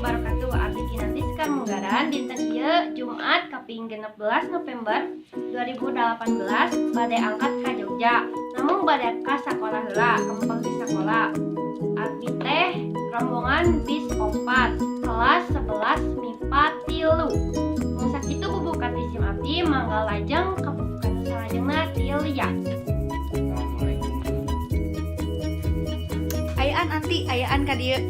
Wabarakatuh. Abdi Kinanti Sekar Munggaran. Dinten ieu Jumat kaping 16 November 2018 bade angkat ka Jogja. Namun bade ka sakola heula, kempeng di sakola. Abdi teh rombongan bis 4 kelas 11 MIPA 3. Mung sakitu bubuka ti sim abdi, mangga lajeng ka bubukan salajengna ti Lia. Assalamualaikum. Ayaan anti, ayaan ka dieu.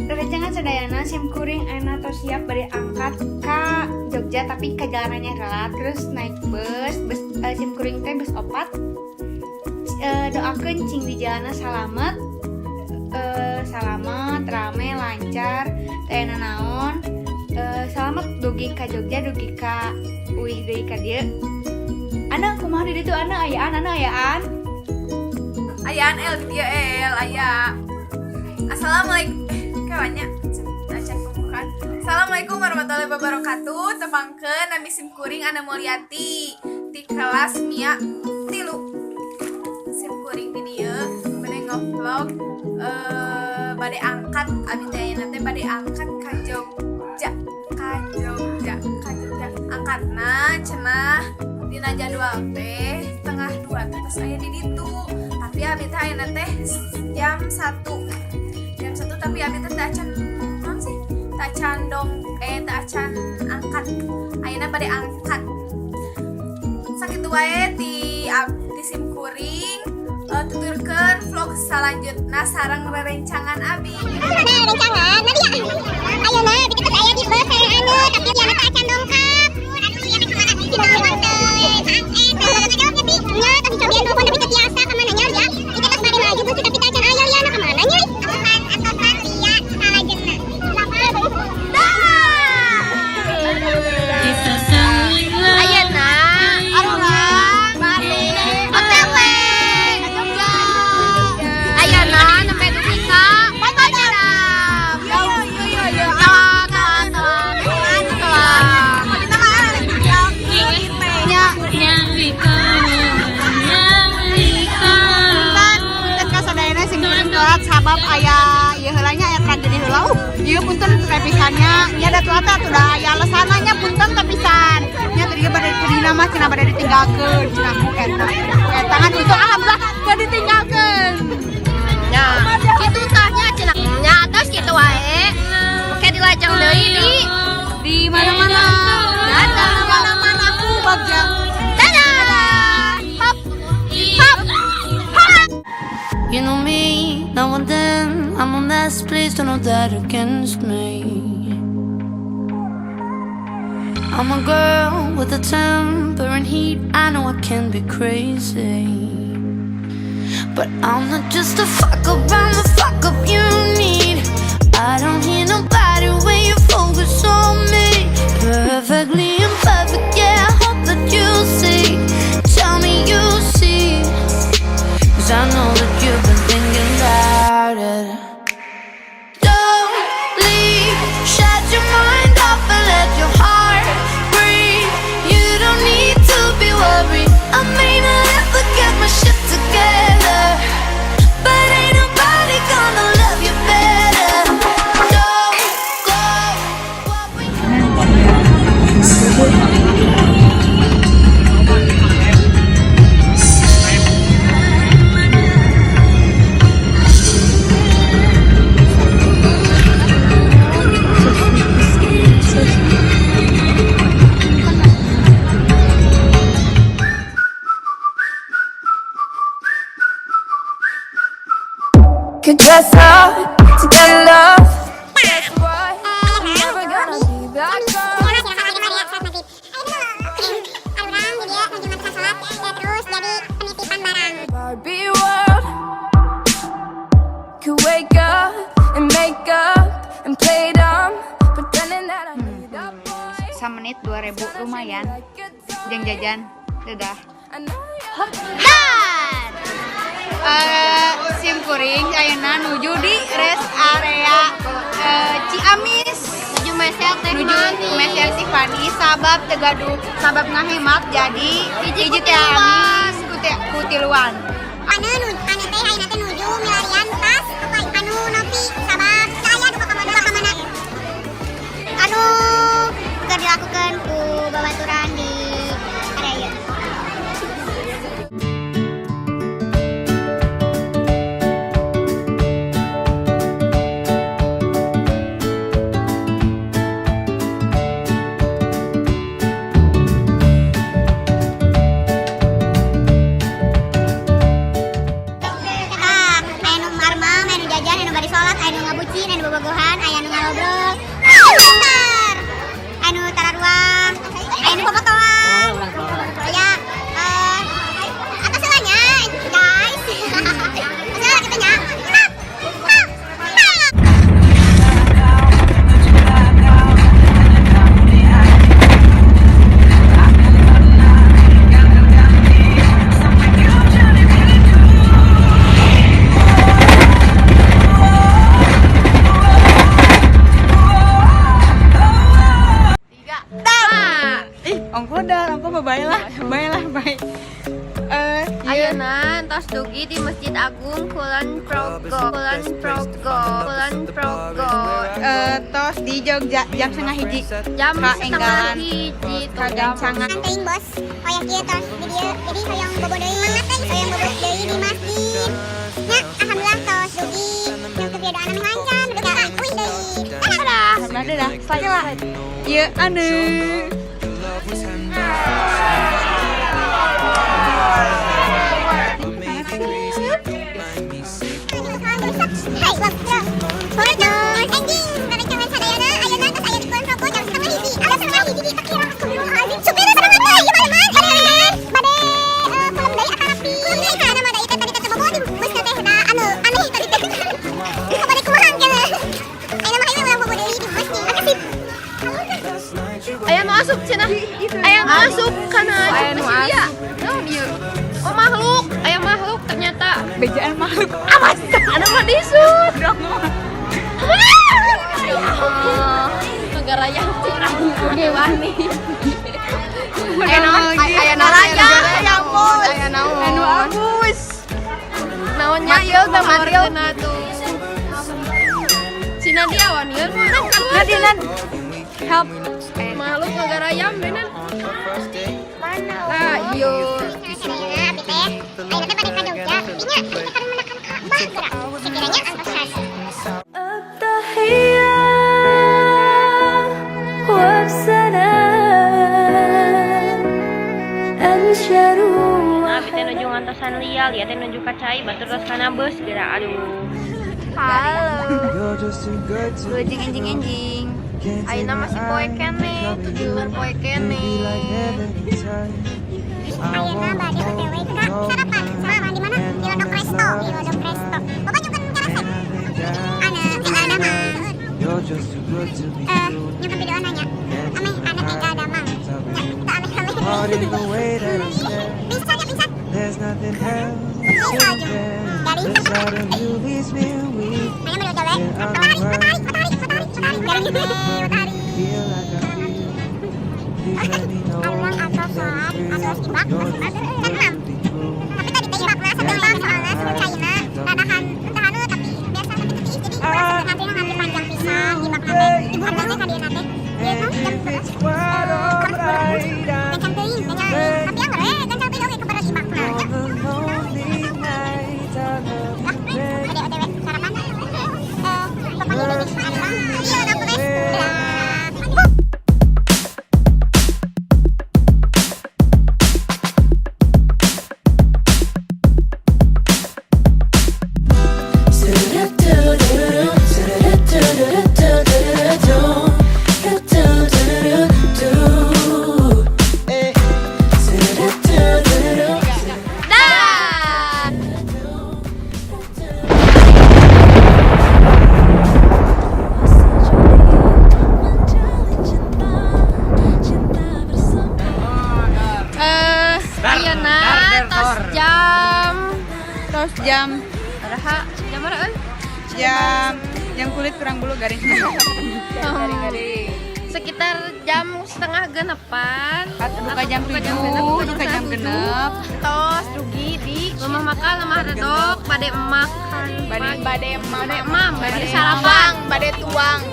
Rerencangan sadayana, sim kuring ayeuna tos siap bade angkat ka Jogja, tapi ka jalanannya telat, terus naik bus bus sim kuring teh bus 4. Doakeun cing di jalanna salamet, salamet, rame, lancar, teu naon, salamet dugi ka Jogja, dugi ka uih deui ka dieu. Ana kumaha di ditu, ana ayaan, ana ayaan? Ayaan El di dieu, El aya. Assalamualaikum. Kawanya acan pembukaan. Assalamualaikum warahmatullahi wabarakatuh. Tepangkeun, nami sim kuring Ana Mulyati ti kelas MIA 3. Sim kuring di dieu bade ngevlog, bade angkat. Abi teh ayeuna teh bade angkat ka Jogja, ka Jogja, ka Jogja. Angkatna cenah dina jadwal teh 1.30 teh tos aya di ditu, tapi abi teh ayeuna teh jam 1, jam 1, tapi abi teh teu acan naon sih, teu acan dong, teu acan angkat. Ayeuna bade angkat. Sakitu wae ti sim kuring. Tuturkeun vlog salanjutna sareng rerencangan abi. Nah, rencangan, Nadia. Ayeuna abi teh aya di bus sareng anu, tapi dia teh acan dongkap. Aduh, ya teh kamana? Di telepon teh. Teu ngajawabnya pi. Nya, tadi cobian telepon tapi teu tiasa, kamana nya ya? Itu tos bade maju bus tapi teu acan aya liana, kamana nya? Atosan, atosan Lia salajengna. Dah. Ayeuna Arurang bade OTW Jogja. Ayeuna nembe dugi ka Mataram. Telat, telat, telat, telat. Nya. Punten, punten ka sadayana, sim kuring telat sabab aya ieu heula nya, aya tragedi heula. Ieu punten teh pisannya nya, da telat teh atuh da aya alesanna nya, punten teh pisan. Nya tadi bade tadina mah cenah bade ditinggalkeun cenah ku eta. Ku eta kan untung alhamdulillah teu ditinggalkeun. Nya, kitu tah nya cenah. Nya, atos kitu wae. Oke, dilajeng deui di Di mana-mana. Dadah. Di mana-mana aku bagja. Dadah. Hop. Hop. Hop. You know me, now and then I'm a mess, please don't hold that against me. I'm a girl with a temper and heat, I know I can be crazy. But I'm not just a fuck up, I'm the fuck up you need. I don't hear nobody when you focus on me. Perfectly imperfect, yeah, I hope that you see. Tell me you see. 'Cause I know that you've been thinking about it. Don't leave, shut your mind off and let your heart breathe. You don't need to be worried. I may not ever get my shit together, but ain't nobody gonna love you better. Don't go. What we Could dress up to get love. Guess what? I'm never gonna be that girl. Arurang di dieu nuju ngantesan salat terus jadi penitipan barang. Barbie world. Could wake up and make up and play dumb, pretending that I need a boy. Samenit 2000, lumayan. Jang jajan. Dadah. I know you're Dan. Sim kuring ayeuna nuju di rest area Ciamis. Nuju meser teh Nuju manis. Meser Tiffany sabab teu gaduh, sabab ngahemat, jadi hiji hiji teh amis ku tiluan. Anu nu anu teh ayeuna teh nuju milarian tas anu nopi sabab saya duka kamana duka kamana. Dugi di Masjid Agung Kulon Progo, Kulon Progo, Kulon Progo. Tos di Jogja jam 12.30. Jam Ka setengah enggalan. hiji tuh. Kagancangan. Teuing bos, hoyong kieu tos di dieu. Jadi hoyong bobo deui, mangga teh hoyong bobo deui di masjid. Nya, alhamdulillah tos dugi. Yang ke doana meh lancar, dugi ka uih deui. Dadah. Dadah. Dadah. Ieu anu. Hai, bos. Bos, anjing, rerencangan sadayana ayeuna tos aya di Kulon Progo jam 12.30. Jam 12.30 astagfirullahaladzim. Supir semangat teh, ieu mah bade kulem deui atanapi. Kulem deui kana mah da ieu teh tadi teh bobo di bus teh da anu aneh tadi teh. Bade kumaha engke. Ayeuna mah hayu urang bobo deui di bus nih. Oke sip. Aya nu asup cenah. Aya nu asup kana aya nu asup. Naon ieu? Oh makhluk, aya makhluk ternyata. Bejaan makhluk. Awas. Anu mah disut. Negara yang oke wani. Aya naon? Aya naon? Aya naon? Aya naon? Anu abus. Naonnya ieu teh matilna tuh. Si Nadia wani nan kan Nadia nan. Help. Makhluk negara ayam bener. Lah ieu. Sadayana abdi teh ayeuna teh bade ka Jogja. Nya, abdi teh keur menekan Ka'bah geura. Sekiranya antos التحية والسلام أنشروا Nah, abdi teh nuju ngantosan lial, ieu teh nuju ka cai batur tos kana beus geura aduh. Halo. Anjing anjing anjing. Ayeuna masih poe keneh, tujuh poe keneh. Ayeuna bade OTW ka sarapan. Sarapan di mana? Di Lodok Resto, di Lodok Resto. Bapak juga keresek. Ana enggal damang. Nyukan video nanya. Ameh ana enggal damang. Nya, kita ameh ameh. Pingsan ya pingsan. Pingsan aja. Garing. Ayo bade OTW. Matahari, matahari, matahari, matahari, matahari. Garing. Matahari. Aruang atau sholat atau ibak kan enam. Tapi tadi teh ibakna sebelum soalnya sebelum caina radahan entah anu tapi biasa tapi teu tiis jadi urang seueur ngantri ngantri panjang pisan ibakna teh ibu teh ka dieu teh ieu naon jam 11 kurang 10 gancang teuing gancang tapi anggar we gancang teuing oge keberes ibakna nya. Ah, bade OTW sarapan papanggih deui di Aruang di Lodok Resto. Dadah. Dah. Ayeuna tos jam Tos jam Baraha, jam berapa euy? jam jam kulit kurang bulu garing. Garing garing. Sekitar jam 5.30. Buka jam Buka 7, jam genep, buka jam genep. Tos dugi di Rumah makan lemah redok, bade emak, bade bade bade emam, bade sarapan, bade tuang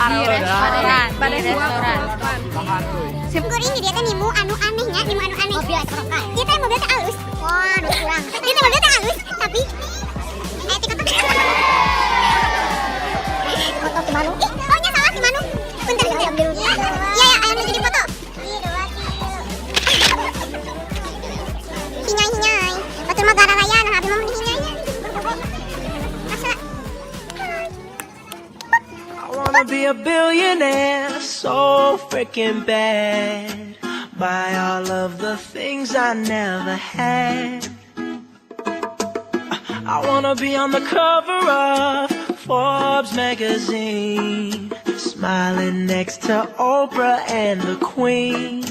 Di restoran, bade di restoran. Kuring di dia teh nimu anu anehnya, nimu anu aneh. Mobil sorokan. Dia teh mobil teh alus. Wah, nu kurang. Dia teh mobil teh alus, tapi ti kotok. Foto si Manu. Ih, oh nya salah si Manu. Bentar, bentar. Iya, ya, ayo nu jadi foto. Hinyai hinyai. Batur mah gararaya, nah abi mah mending hinyai. Asa. I wanna be a billionaire so freaking bad. Buy all of the things I never had. I wanna be on the cover of Forbes magazine, smiling next to Oprah and the Queen.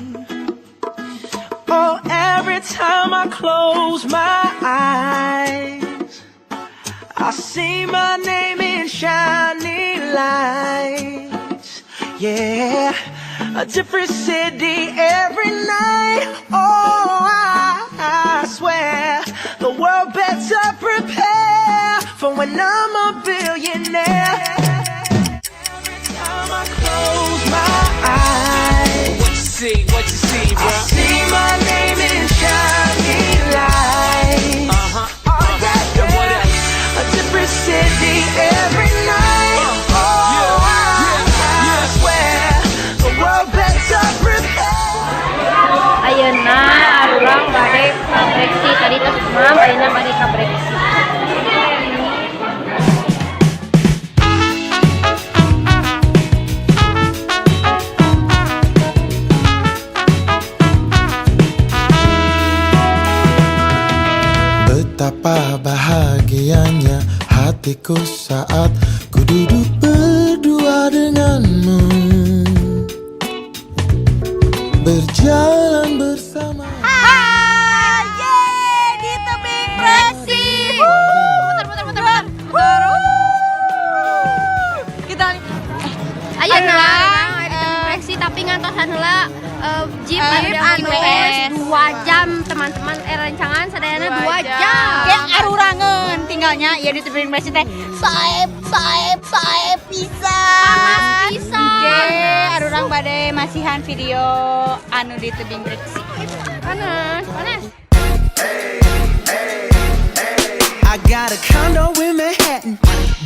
Oh, every time I close my eyes, I see my name in shiny lights. Yeah, a different city every night. Oh, I swear the The world better prepare for when I'm a billionaire. Every time I close my eyes, What you see? What you see, I bro? see my name in shiny lights. Uh-huh. Oh, yeah, And what yeah. else? A different city every night. Oh, I swear the world better prepare. Ayeuna arurang bade ka Breksi, tadi tos mam, ayeuna bade ka Breksi. Betapa bahagianya hatiku saat ku duduk berdua denganmu, berjalan bersama. Hai, yeay, di Tebing Breksi. Muter muter muter muter. Muter. Kita Ayeuna Arurang, aya di Tebing Breksi tapi ngantosan heula jeep Jeep anu anu beres beres. 2 jam, teman-teman, rencangan sadayana 2 2 jam. jam. Kayak arurangeun tinggalnya ya di Tebing Breksi teh saep saep saep pisan. Panas pisan. Oke, arurang bade masihan video anu di Tebing Breksi. Panas, panas. I got a condo in Manhattan.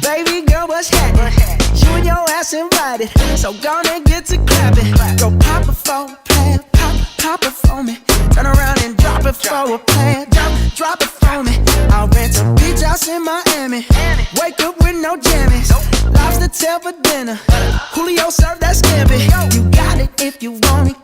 Baby girl, what's happening? You and your ass invited. So gonna get to clapping. Go pop it for a plan. Pop, pop it for me. Turn around and drop it for a plan. Drop, drop it for me. I'll rent a beach house in Miami. Wake up with no jammies. Lobster tail for dinner. Julio served that scampi. You got it if you want it.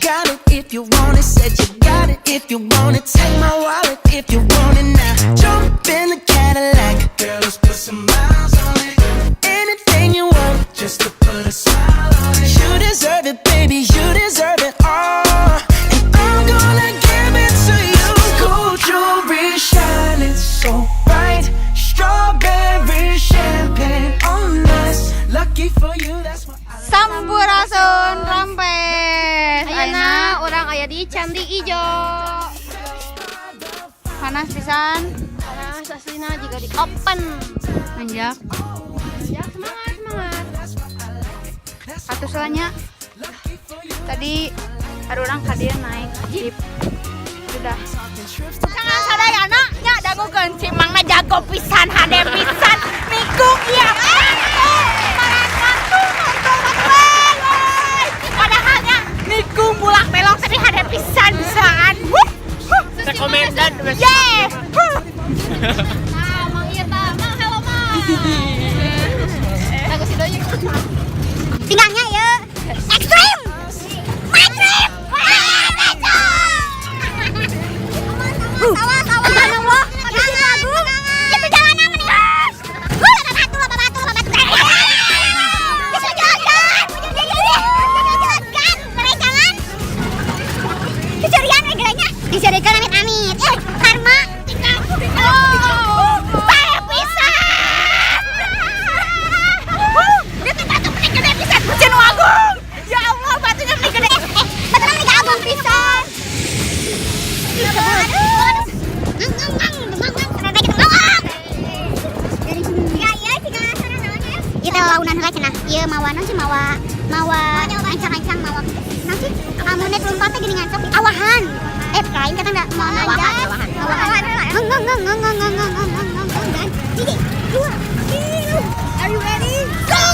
Got it if you want it. Said you got it if you want it. Take my wallet if you want it now. Jump in the Cadillac. Girl, let's put some miles on it. Anything you want, just to put a smile on it. You deserve it, baby. You deserve it all. And I'm gonna give it to you. Gold jewelry shining so bright. Strawberry champagne on us. Lucky for you, that's what I Sampurasun rampes. Ayeuna urang aya di Candi Ijo. Panas pisan. Panas aslina juga di open. Nanjak. Ya, semangat, semangat. Atuh salahnya. Tadi arurang ka dieu naik jeep. Sudah. Jangan sadayana nya dangukeun si Mangna jago pisan, hade pisan, nikung ieu. Mantu mantu mantu. Padahalnya nikung bulak belok tapi hade pisan bisaan. Wuh. Recommended. Yeah. Nah, Mang ieu tah. Mang, halo Mang. Lagu si Doyek. Tinggalnya ya ekstrim. My trip. Awas, awas. Subhanallah. Itu jalanan nih. Batu, batu, batu. Bisa jalan. Jalan. Mereka Kecurian negaranya. Dicurikan amit-amit. Eh, karma. Oh, saya pisan. Itu batu meni gede pisan Hujan agung. Ya Allah, batunya meni gede. Eh, batunya meni agung pisan. Aduh. Ngang ngang ngang ngang ngang. Ya iya ieu teh launan heula cenah. Ieu mawa naon sih, mawa mawa ancang-ancang, mawa naon sih? Amun nek lompat teh geuningan sok awahan. Eh, lain kata enggak mau nanjak. Awahan. Ngeng ngeng ngeng ngeng ngeng ngeng ngeng ngeng ngeng ngeng dan hiji, dua, tilu. Are you ready? Go!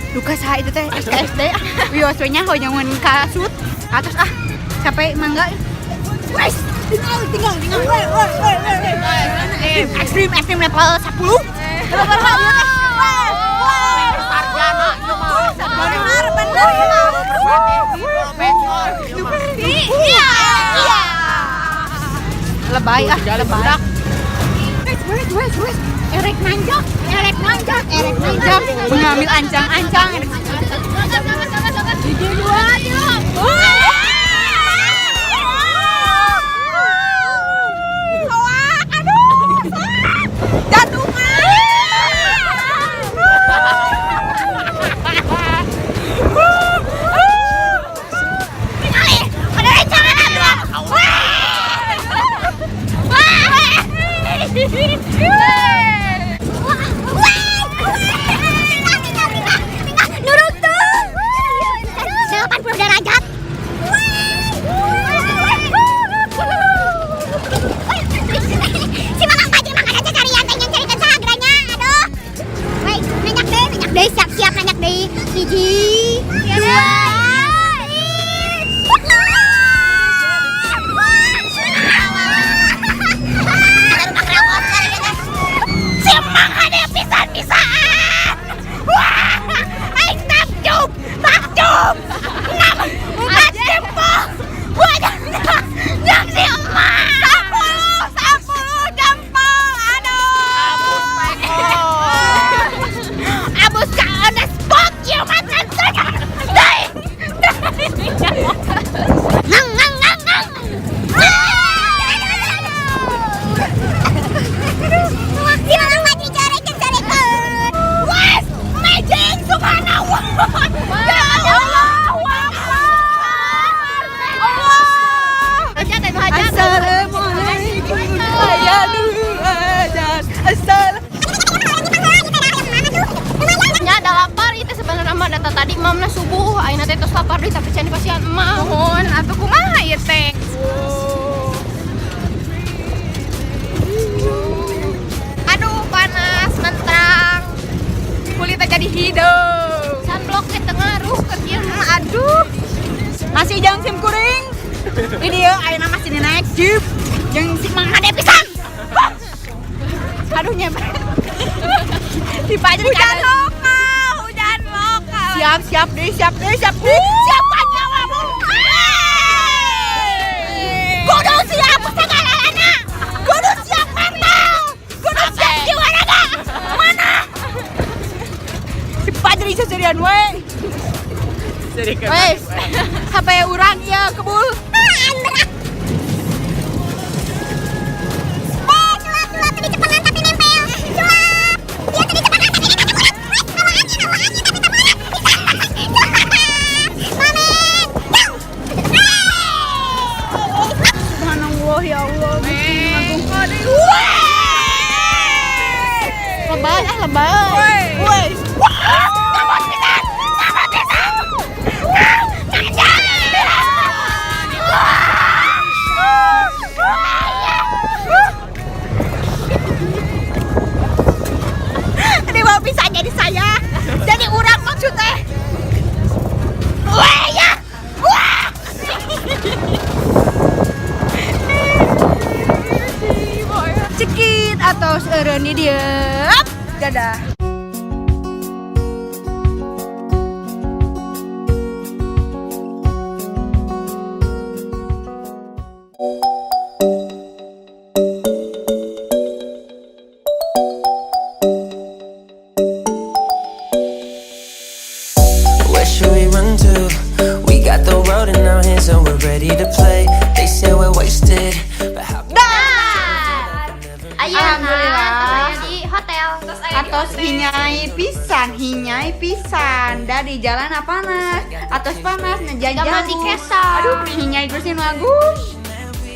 Duka saha itu teh SD SD. Wios we nya hoyong kasut. Atos ah. Capek mangga. Wes, tinggal tinggal tinggal. Woi woi woi woi. Ekstrim ekstrim level 10. Level ieu teh. Sarjana ieu mah. Benar benar. Profesor ieu mah. Iya iya. Lebay ah, lebay. Wes wes wes wes. Erek nanjak, erek nanjak, erek nanjak. Mengambil ancang-ancang. Hiji, dua, tiga. Soak, aduh, soak. Jatuh. Lapar deui, tapi can dipasihan emak. Nuhun, atuh kumaha ieu teh? Aduh, panas, mentrang. Kulitnya jadi hideung. Sunblock teh teu ngaruh ke kieu. Aduh. Masih jeung sim kuring. Ini ya, ayeuna masih naik jeep. Jeung si Mang Hade pisan. Hah. Aduh, nyampe. Dipa aja. Hujan lokal, hujan lokal. Siap, siap deh, siap deh, siap deh. Siapkan nyawamu. Kudu siap segalanya. Kudu siap mental. Kudu siap jiwa raga. Mana? Si Fajri seserian we. Wes, HP urang ya kebul. Eh, sulap, sulap, tadi cepengan tapi nempel. Sulap. Iya, tadi cepengan tapi nempel. Hawa angin, hawa angin tapi tak boleh. Mamen. Go. Subhanallah, ya Allah. Lebay ah, lebay. Wes. Wah, ngamot pisan. Ngamot pisan. Ngajar. Wah. Wah, iya. Ini mau bisa jadi saya. Jadi orang maksudnya. Wah, ya. Wah. Cekit atau eureun di dieu. Dadah. Where should we run to? We got the world in our hands and we're ready to play. They say we're wasted, but how? Ayeuna Alhamdulillah. tos aya di hotel. Atos hinyai pisan, hinyai pisan. Da di jalan panas, atos panas ngejajan. Gak mati kesa. Aduh, hinyai terus nu agung.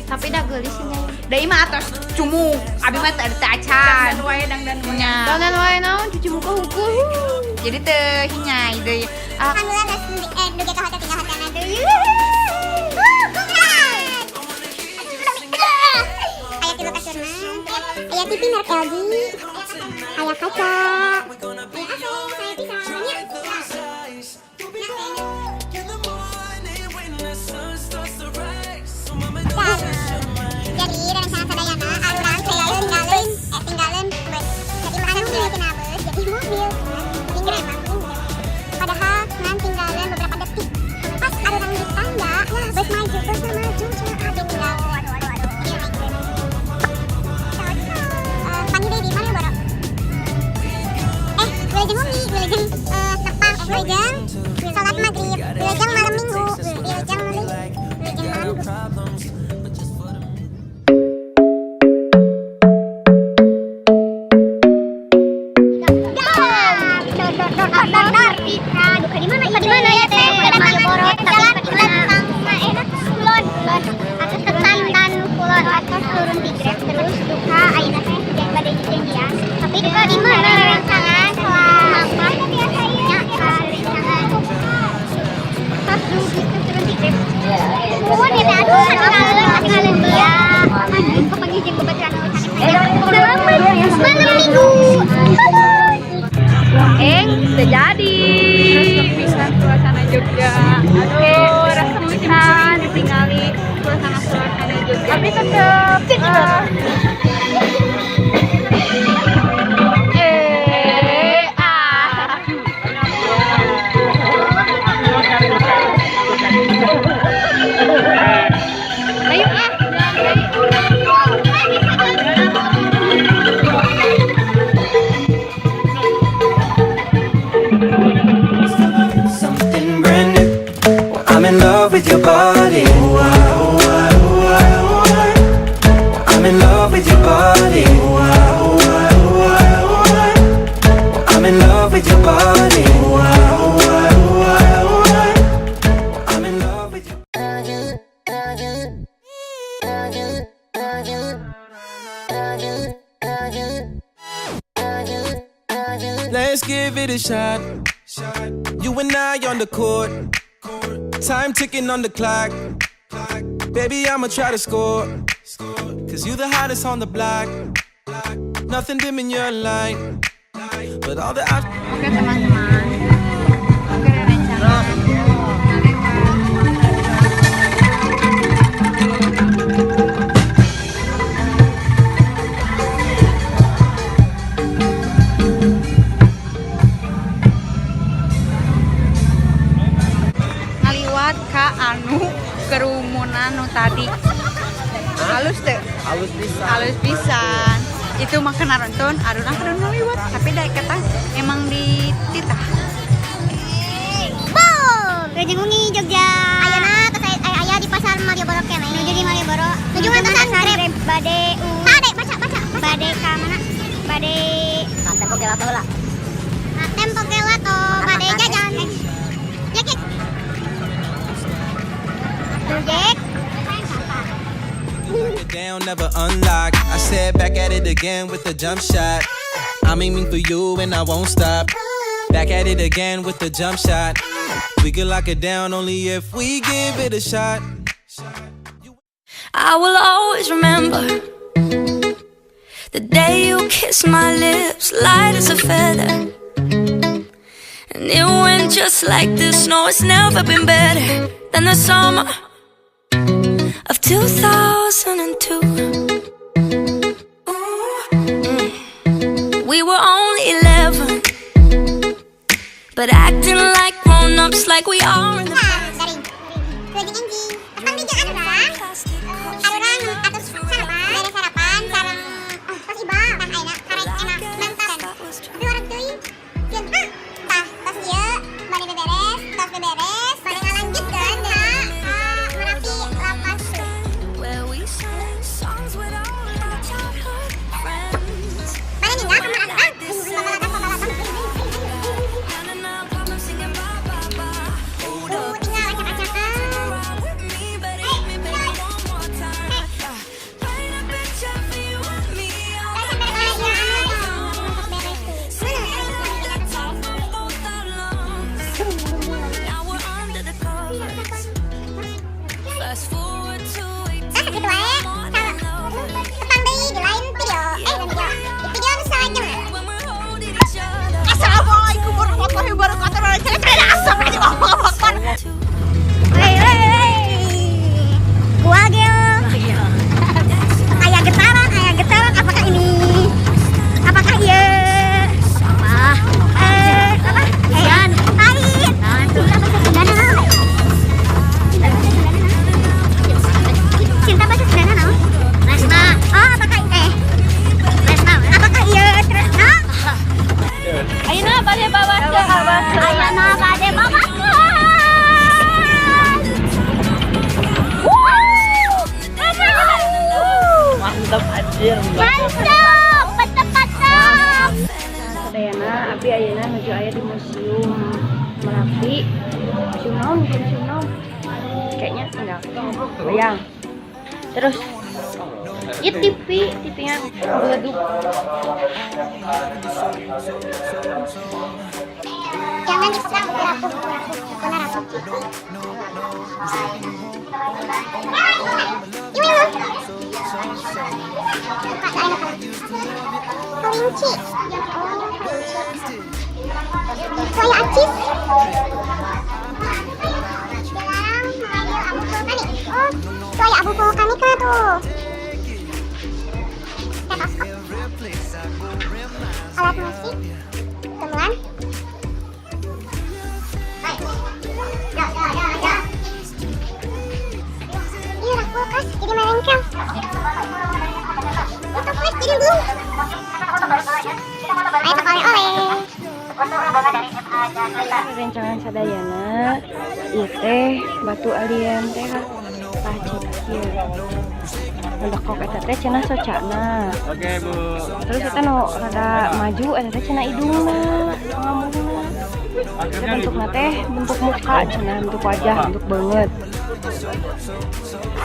Tapi dah geulis hinyai. Da ieu mah atos cumuk, abi mah teu teu acan. Dangdan wae, dangdan wae. Nya. Dandan wae naon, cuci muka hungkul. Jadi teu hinyai deui. Ah, Alhamdulillah geus dugi ka hotel, tinggal hotelna deui. Aya tilu kasurna, aya TV merek LG, aya kaca, aya AC, saya pisan nya. Dan, jadi rencana sadayana arurang teh tinggalin bus. Jadi anu mimitina bus jadi mobil. Mending emang mending. Padahal ngan tinggalin beberapa detik. Pas arurang di tangga, lah bus maju, bus maju, cenah abdi tinggal. Aduh, aduh, aduh. Jadi naik bus. Panggil deui di Malioboro. Wilujeng wengi, wilujeng tepang, wilujeng salat maghrib, wilujeng malam minggu, wilujeng wilujeng malam minggu. Dor dor dor dor dor. Duka di mana? Di mana ya teh? Malioboro, jalan Kulon, Kulon, atas Ketandan Kulon, atas turun di Grab terus duka ayeuna teh bade janjian. Tapi duka di mana rangsangan salah nya rangsangan. Pas dugi turun di Grab. Nuhun ya teh, aduh ketinggalan ketinggalan dia. Kepanggih jeung babaturan sanes. Selamat malam minggu. Bye. Eng, terjadi. Pisan suasana Jogja. Aduh, resep pisan ditinggali suasana-suasana Jogja. Tapi tetep ah. Ayo ah. Something brand new. Well, I'm in love with your body. Oh, I, oh, I, oh, I, oh, I. Well, I'm in love with your body. Oh, I, oh, I, oh, I, oh, I. Well, I'm in love with your body. Oh, I, oh, I, oh, I, oh, I. Well, I'm in love with your. Let's give it a shot. You and I on the court. Time ticking on the clock. Baby, I'ma try to score. 'Cause you the hottest on the block. Nothing dimming your light. But all the options. Oke, teman-teman. Oke, rencana ngaliwat. Ngaliwat ka anu kerumunan nu tadi. Halus teh. Halus pisan. Halus pisan. Itu mah kena nonton, arurang kudu ngaliwat, tapi da eta emang dititah. Boom! Wilujeng wengi Jogja. Ayeuna tos aya aya di pasar Malioboro keneh. Nuju di Malioboro. Nuju ngantosan Grab bade Bade baca baca. Bade ka mana? Bade Tempo Gelato lah. Tempo Gelato bade jajan. Jek jek. Tuh, Jek. Down, never unlock. I said back at it again with the jump shot. I'm aiming for you and I won't stop. Back at it again with the jump shot. We could lock it down only if we give it a shot. I will always remember the day you kissed my lips, light as a feather. And it went just like this. No, it's never been better than the summer of 2002. We were only 11, but acting like grown ups, like we are in the Nah, garing. Wilujeng enjing. Tepang di jeung arurang. plastic cups. Arurang atos sarapan, beres sarapan sareng tos iba tah ayeuna karek enak mantap. Tapi wareg teuing. Sieun ah. Tah, tos ieu bade beberes, tos beberes, bade ngalanjutkeun ka Merapi Lapas. Where we sang songs with all our childhood friends. Bade ninggal kamar arurang. Babalatan babalatan. Counting our problems, singing bye bye bye. Hold up, Tinggal acak-acakan. ride with me, but hit me, baby, one more time. Paint a picture for you and me. Tos beres ya. Tos beres tuh. At the top of both our lungs. Now we're under the covers. Fast forward to Nah, 18. segitu wae. Tepang deui di lain video. Eh, lain video. Di video nu selanjutnya. When we're holding each other. Assalamualaikum warahmatullahi wabarakatuh. Allahu Akbar. Hei, hei, hei. Gua gel. Aya getaran, apakah ini? Apakah iya? Apa? Apa? Hujan. Lain. Cinta bahasa Sundana naon? Cinta bahasa Sundana naon? Tresna. Oh, apakah eh? Tresna. Apakah iya tresna? Ayeuna bade babaskeun. Ayeuna bade babaskeun. Mantap anjir. Mantap, mantap, mantap. Sadayana abdi ayeuna nuju aya di Museum Merapi. Museum naon? Museum naon? Kayaknya enggak. Bayang. Terus ya TV, TV-nya meleduk. Jangan dipegang, rapuh, rapuh, pokoknya rapuh. Yuk, yuk. Buka, ayo, kelinci. Oh, kelinci. Soya acis. Dilarang mengambil abu vulkanik. Oh, soya abu vulkanik tuh. Stetoskop. Alat musik. Gamelan. Ya, ya, ya, ya. Iya, rak kulkas jadi merengkel. Itu flash jadi belum. Ayo toko oleh-oleh. Rencangan sadayana ieu teh batu alien teh tah cenah kieu. Mendekok eta teh cenah socana. Oke, Bu. Terus eta nu rada maju eta teh cenah hidungna, ngamungna. Eta bentukna teh bentuk muka cenah, bentuk wajah, bentuk banget.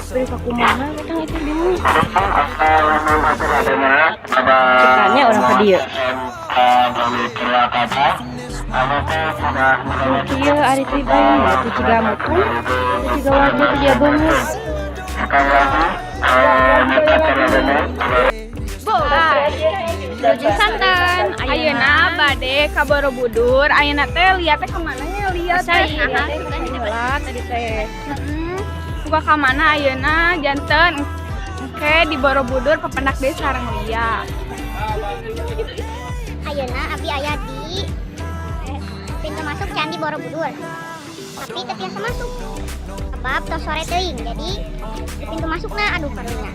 Beri kumaha eta itu bingung. Ceritanya orang ka dieu. Kieu ari teh bae teh jiga mutung, teh jiga wajah, teh jiga beungeut. Wilujeng sonten. Ayeuna bade ka Borobudur. Ayeuna teh lihat teh kemana nya, lihat teh? Nah, tadi tadi teh. Buka ka mana ayeuna janten engke di Borobudur pependak deui sareng Lia. Ayeuna abi aya di pintu masuk Candi Borobudur. Tapi teu tiasa masuk. Sebab tos sore teuing, jadi di pintu masukna aduh karunya.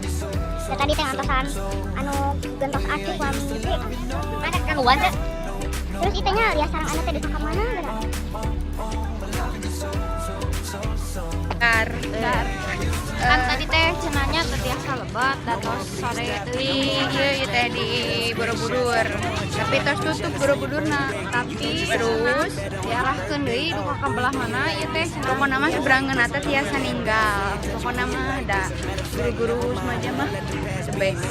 Da tadi teh ngantosan anu gentos acuk lami gede. Ada gangguan teh. Terus itanya lihat sareng anu teh di ka mana geura? Dar. Kan tadi teh cenah nya teu tiasa lebet da tos sore teuing. Iya, ieu teh di Borobudur. Tapi tos tutup Borobudurna. Tapi terus Diarahkeun deui duka ka belah mana ieu teh cenah. Pokokna mah seberangan teh tiasa ninggal. Pokokna mah da guru-guru Semaja mah the best.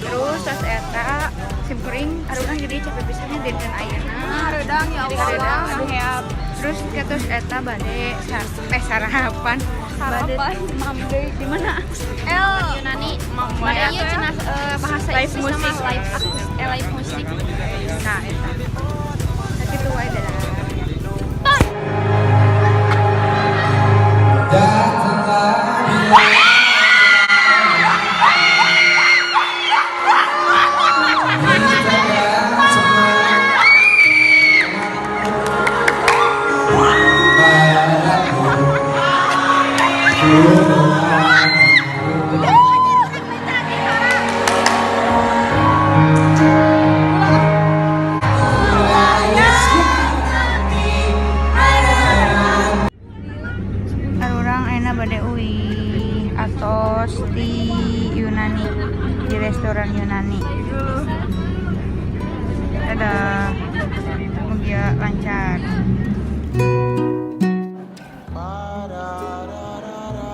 Terus tos eta simkuring arurang jadi capek pisan nya dinten ayeuna. Hareudang ya Allah. Hareudang, aduh. Terus ketos eta bade sarapan. Sarapan mam deui di mana? El Yunani. Mam. Mana ieu cenah bahasa Live Inggris musik. mah live musik. Nah, eta. Sakitu wae, dadah. Arurang enak bade uih atos di Yunani, di restoran Yunani. Dadah, mugia lancar.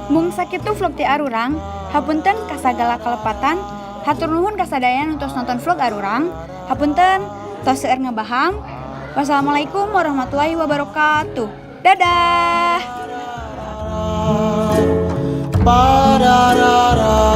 Mung sakitu vlog ti arurang, hapunten kasagala kalepatan, hatur nuhun kasadayana tos nonton vlog arurang, hapunten tos seueur ngabaham. Wassalamualaikum warahmatullahi wabarakatuh. Dadah. Ba da da da.